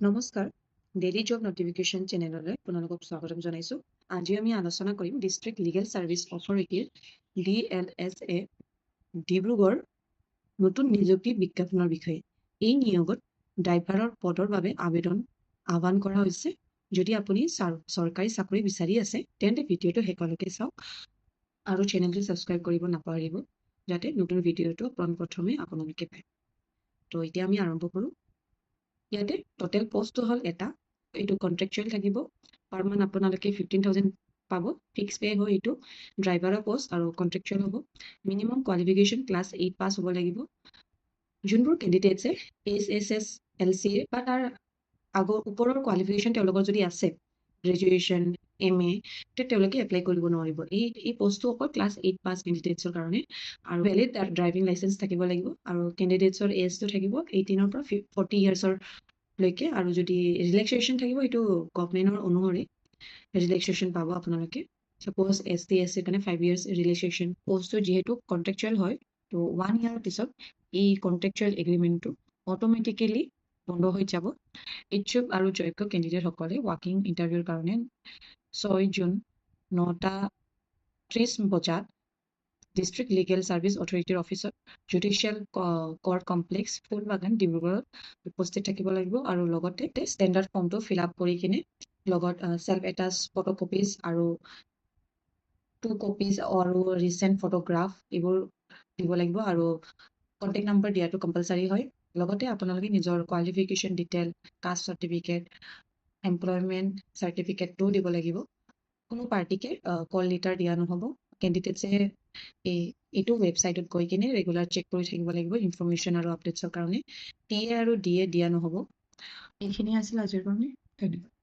নমস্কাৰ, daily job notification চেনেললৈ আপোনালোকক স্বাগতম জনাইছোঁ। আজি আমি আলোচনা কৰিম ডিষ্ট্ৰিক্ট লিগেল ছাৰ্ভিচ অথৰিটিৰ, ডিএলএছএ, ডিব্ৰুগড় নতুন নিযুক্তি বিজ্ঞাপনৰ বিষয়ে। এই নিয়োগত ড্ৰাইভাৰৰ পদৰ বাবে আবেদন আহ্বান কৰা হৈছে। যদি আপুনি চৰকাৰী চাকৰি বিচাৰি আছে, তেন্তে ভিডিঅ'টো শেষলৈকে চাওক আৰু চেনেলটো ছাবস্ক্ৰাইব কৰিব নাপাহৰিব, যাতে নতুন ভিডিঅ'টো পোনপ্ৰথমে আপোনালোকে পায়। তো এতিয়া আমি আৰম্ভ কৰোঁ। ইয়াতে টোটেল পষ্টটো হ'ল এটা। এইটো কণ্ট্ৰেকচুৱেল থাকিব। পাৰ মান্থ আপোনালোকে 15,000 পাব। ফিক্স পে' হয় এইটো। ড্ৰাইভাৰৰ পষ্ট আৰু কণ্ট্ৰেকচুৱেল হ'ব। মিনিমাম কোৱালিফিকেশ্যন ক্লাছ 8 পাছ হ'ব লাগিব। যোনবোৰ কেণ্ডিডেটছে এইচএছএলচি বা তাৰ আগৰ ওপৰৰ কোৱালিফিকেশ্যন তেওঁলোকৰ যদি আছে, গ্ৰেজুৱেশ্যন, এমএ, তেতিয়া তেওঁলোকে এপ্লাই কৰিব নোৱাৰিব। এই পষ্টটো অকল ক্লাছ 8 পাছ কেণ্ডিডেটছৰ কাৰণে আৰু ভেলিড ড্ৰাইভিং লাইচেঞ্চ থাকিব লাগিব। আৰু কেণ্ডিডেটছৰ এজটো থাকিব 18ৰ পৰা 40 ইয়াৰ্ছৰলৈকে। আৰু যদি ৰিলেক্সেশ্যন থাকিব, সেইটো গভমেণ্টৰ অনুসৰি ৰিলেক্সেশ্যন পাব আপোনালোকে। ছাপ'জ এছটি, এছচিৰ কাৰণে 5 ইয়াৰ্ছ ৰিলেক্সেশ্যন। পষ্টটো যিহেতু কণ্ট্ৰেকচুৱেল হয়, ত' ওৱান ইয়াৰৰ পিছত এই কণ্ট্ৰেকচুৱেল এগ্ৰিমেণ্টটো অট'মেটিকেলি বন্ধ হৈ যাব। ইচ্ছুক আৰু যোগ্য কেণ্ডিডেটসকলে ৱাক ইন ইণ্টাৰভিউৰ কাৰণে 6 জুন 9:30 বজাত ডিষ্ট্ৰিক্ট লিগেল ছাৰ্ভিচ অথৰিটিৰ অফিচত, জুডিচিয়েল কৰ্ট কমপ্লেক্স, ফুলবাগান, ডিব্ৰুগড়ত উপস্থিত থাকিব লাগিব। আৰু লগতে ষ্টেণ্ডাৰ্ড ফৰ্মটো ফিল আপ কৰি কিনে লগত চেল্ফ এটাচ ফটোকপিজ আৰু টু কপিজ আৰু ৰিচেণ্ট ফটোগ্ৰাফ এইবোৰ দিব লাগিব। আৰু কণ্টেক্ট নম্বৰ দিয়াটো কম্পালচাৰী হয়। লগতে আপোনালোকে নিজৰ qualification detail, caste certificate, employment চাৰ্টিফিকেটটোও দিব লাগিব। কোনো পাৰ্টিকে কল লেটাৰ দিয়া নহ'ব। কেণ্ডিডেটছে এইটো ৱেবছাইটত গৈ কিনে ৰেগুলাৰ চেক কৰি থাকিব লাগিব ইনফৰ্মেশ্যন আৰু আপডেটছৰ কাৰণে। টিএ আৰু ডিএ দিয়া নহ'ব। এইখিনি আছিল আজিৰ কাৰণে। ধন্যবাদ।